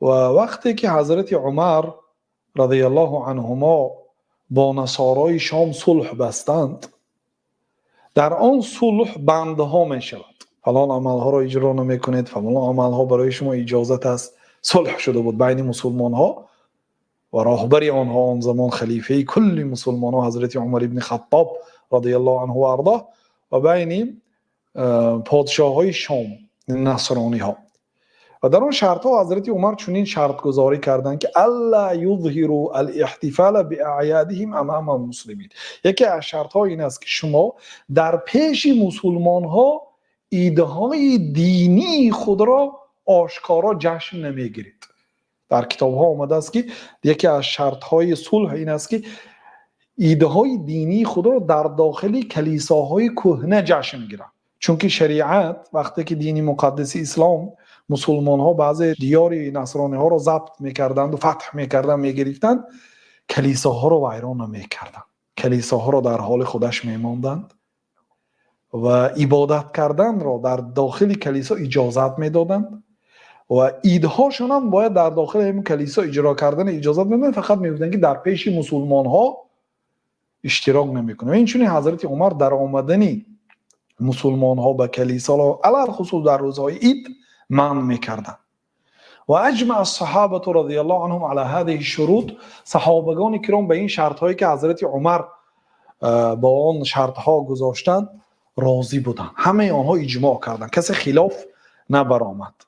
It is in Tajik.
Ва вақте ки ҳазрати Умар разияллоҳу анҳумо бо насорои Шом сулҳ бастанд, дар он сулҳ бандҳо мешавад: фалон амалҳоро иҷро намекунед, фалон амалҳо барои шумо иҷозат аст. Сулҳ шуда буд байни мусулмонҳо ва роҳбари онҳо, он замон халифаи кулли мусулмонҳо, ҳазрати Умар ибни Хаттоб разияллоҳу анҳу ва арзоҳ, ва байни подшоҳҳои Шом, насрониҳо. Ва дар он шартҳо ҳазрати Умар чунин шартгузорӣ карданд, ки ألا يظهروا الاحتفال بأعيادهم أمام المسلمين. Яке аз шартҳо ин аст, ки шумо дар пеши мусулмонҳо идҳои динии худро ошкоро ҷашн намегиред. Дар китобҳо омадааст, ки яке аз шартҳои сулҳ ин аст, ки идҳои динии худро дар дохили калисоҳои кӯҳна ҷашн гиранд, чунки шариат, вақте ки дини муқаддаси ислом, мусулмонҳо баъзе диёри насрониҳоро забт мекарданду, фатҳ мекарданд, мегирифтанд, калисоҳоро вайрон намекарданд, калисоҳоро дар ҳоли худаш мемонданд ва ибодат карданро дар дохили калисо иҷозат медоданд ва идҳошон ҳам бояд дар дохили ҳамин калисо иҷро кардани иҷозат медоданд. Фақат мегуфтанд, ки дар пеши мусулмонҳо иштирок намекунем. Инчунин ҳазрати Умар дар омадани мусулмонҳо ба калисоро, алалхусус дар рӯзҳои ид, манъ мекарданд. وأجمع الصحابة رضي الله عنهم على هذه الشروط. Саҳобагони киром ба ин шартҳое, ки ҳазрати Умар бо он шартҳо гузоштанд, розӣ буданд. Ҳамаи онҳо иҷмоъ карданд, касе хилоф набаромад.